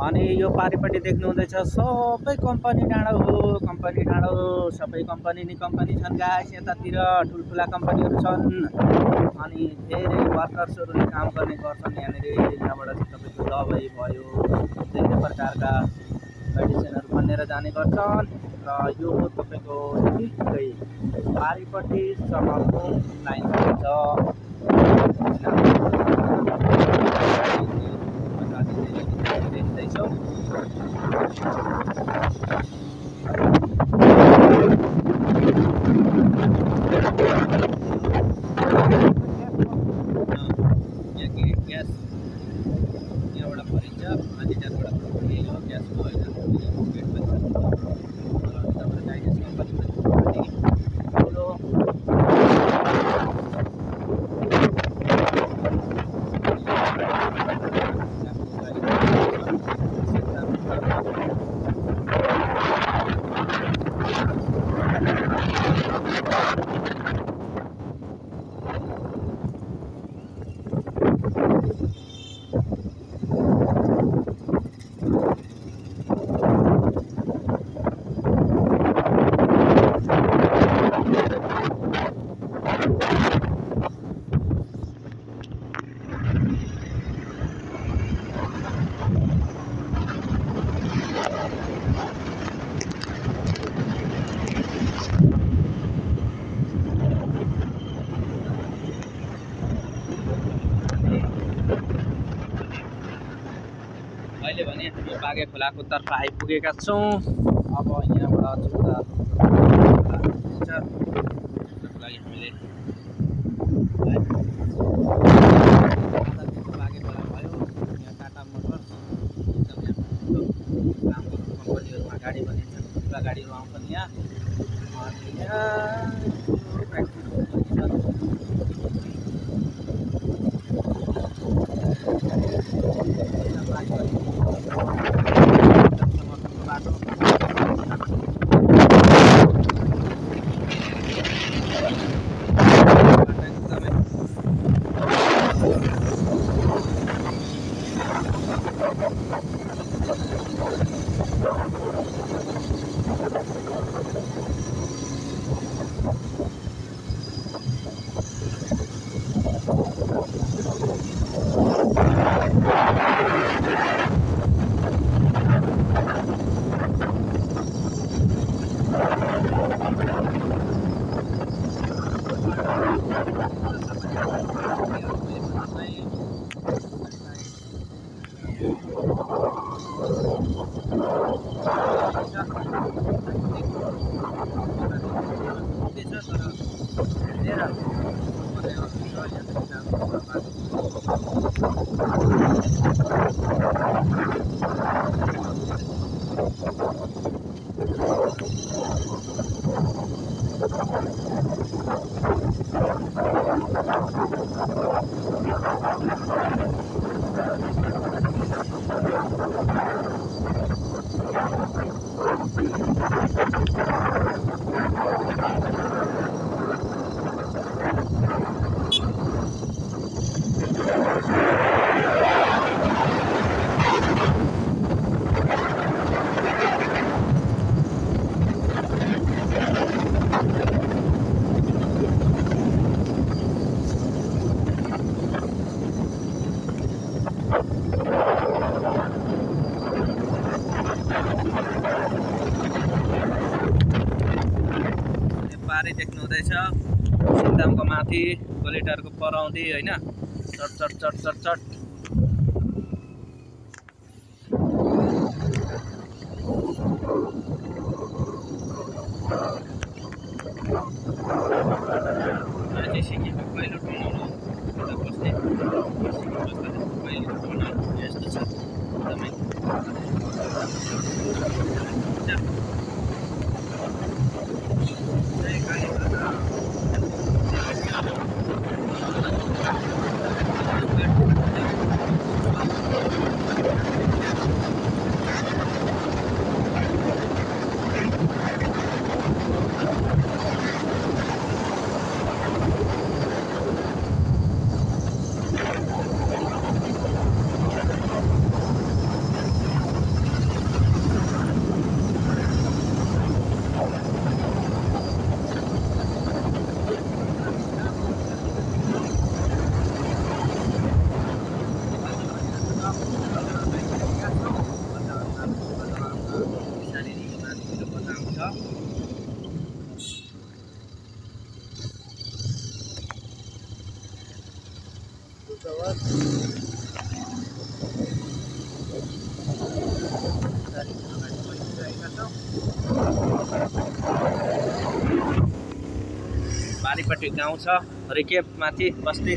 अनि यो पारिपट्टि देख्नु हुँदैछ सबै कम्पनी डाँडो हो, कम्पनी डाँडो, सबै कम्पनी नि कम्पनी छन् गाइस। यतातिर ठुल्ठुला कम्पनीहरू छन् अनि धेरै वर्कर्सहरूले काम गर्ने गर्छन् यहाँनिर। यहाँबाट चाहिँ तपाईँको दबाई भयो, धेरै प्रकारका मेडिसिनहरू बनेर जाने गर्छन् र यो तपाईँको ठिकै पारिपट्टि सहरको लाइन छ। देख्दैछौँ ग्यास यहाँबाट भरिन्छ अनि त्यहाँबाट पनि यो ग्यासको होइन पेट पनि चाइनिज कम्पनी ठुलो अहिले भने हामी बागे खोलाको तर्फ आइपुगेका छौँ। अब यहाँबाट जुत्ता लागि हामीले बागे खोला भयो। यहाँ टाटा मोटर्स एकदमै काम गर्ने कम्पनीहरूमा गाडी बनिन्छ, ठुला गाडीहरू आउँछन् यहाँ। अनि यहाँ पारै देख्नु हुँदैछ सिन्दामको माथि गोलेटारको पराउँदै होइन चट चट चट चट चट सिक्किमको पहिलो ठाउँ बस्ने पहिलो ठाउँ यस्तो छ एकदमै बारीपट्टि गाउँ छ रिकेप माथि बस्ती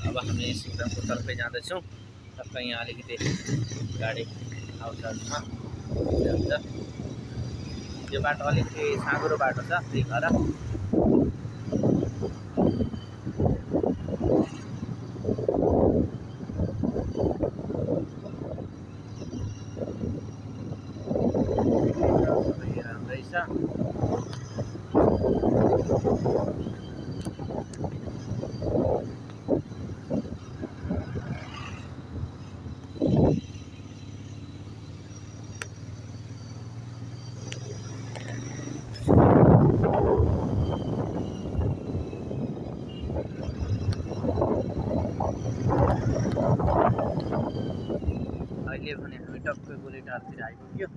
अब हामी सिङतामको तर्फै जाँदैछौँ। टक्क यहाँ अलिकति गाडी आउँछ यो बाटो अलिकति साँघुरो बाटो छ त्यही भएर राम्रै छ। अहिले भने हामी टक्क गोलेटारतिर आइपुग्यो।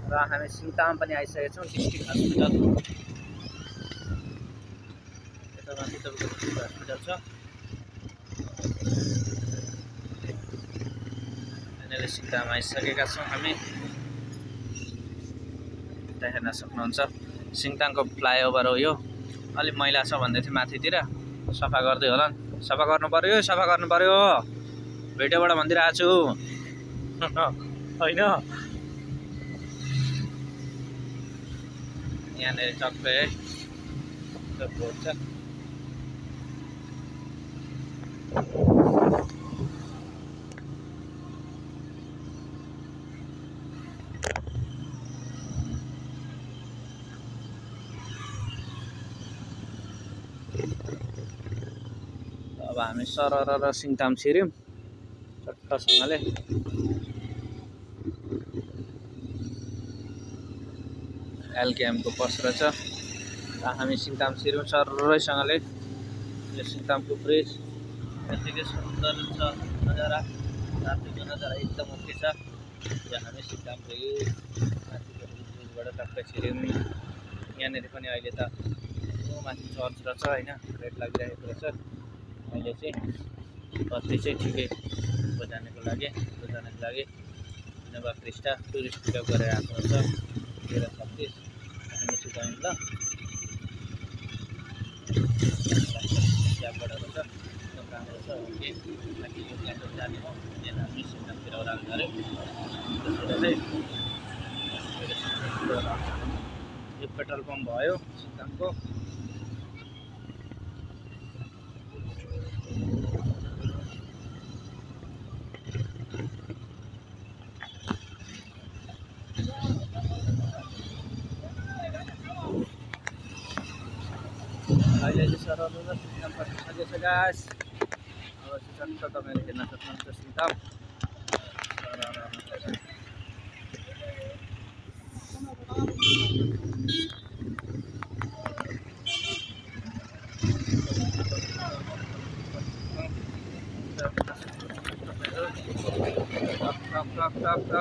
र हामी सिङताम पनि आइसकेका छौँ। डिस्ट्रिक्ट हस्पिटल यता माथि तपाईँको डिस्ट्रिक्ट हस्पिटल छ। यहाँनिर सिङताम आइसकेका छौँ हामी। त्यहाँ हेर्न सक्नुहुन्छ सिङतामको फ्लाइओभर हो यो। अलिक मैला छ भन्दै थियो माथितिर, सफा गर्दै होला। सफा गर्नु पर्यो, सफा गर्नु पर्यो। भिडियोबाट भनिदिरहेको छु होइन। यहाँनिर टक्कै है रोड छ। अब हामी सरर सिङताम छिर्यौँ चट्टसँगले। एलकेएमको बस रहेछ। हामी सिङताम छिर्यौँ सररैसँगले। यो सिङतामको ब्रिज यतिकै सुन्दर छ नजारा। रातिको नजारा एकदम ओके छ। यो हामी सिङताम माथिको ब्रिजबाट टक्कै छिर्यौँ। यहाँनिर पनि अहिले त माथि चर्च रहेछ होइन, रेड लागिरहेको रहेछ अहिले चाहिँ। बत्ती चाहिँ ठिकैको जानेको लागि इनोभा क्रिस्टा टुरिस्ट पिकअप गरेर आएको हुन्छ 13:36 हामी गयौँ ल क्याबबाट हुन्छ एकदम राम्रो छ ओके ताकि यो क्यान्टर जाने हो यहाँ हामी सिक्किमतिर ओह्रालो गऱ्यौँ त्यसबाट चाहिँ यो पेट्रोल पम्प भयो सिक्किमको अहिले चाहिँ सरहरू र सिक्किम पसिसकेको छ गाइस अब चाहिँ जस्तो तपाईँले हेर्न सक्नुहुन्छ सिक्किम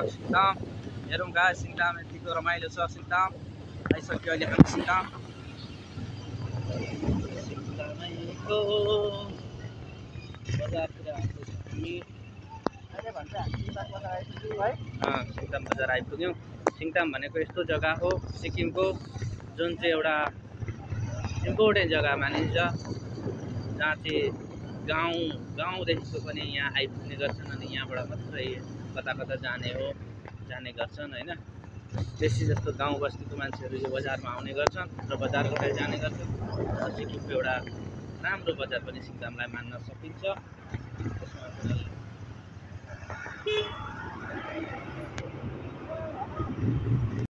सिक्किम हेरौँ गाइस सिक्किम यतिको रमाइलो छ सिक्किम आइसक्यो अहिले हामी सिक्किम बजारतिर सिङताम बजार आइपुग्यौँ सिङताम भनेको यस्तो जग्गा हो सिक्किमको जुन चाहिँ एउटा इम्पोर्टेन्ट जग्गा मानिन्छ जहाँ चाहिँ गाउँदेखिको पनि यहाँ आइपुग्ने गर्छन् अनि यहाँबाट मात्रै कता कता जाने गर्छन् होइन बेसी जस्तो गाउँ बस्तीको मान्छेहरू यो बजारमा आउने गर्छन् र बजारबाट जाने गर्छन् सिक्किमको एउटा राम्रो बजार पनि सिक्किमलाई मान्न सकिन्छ त्यसमा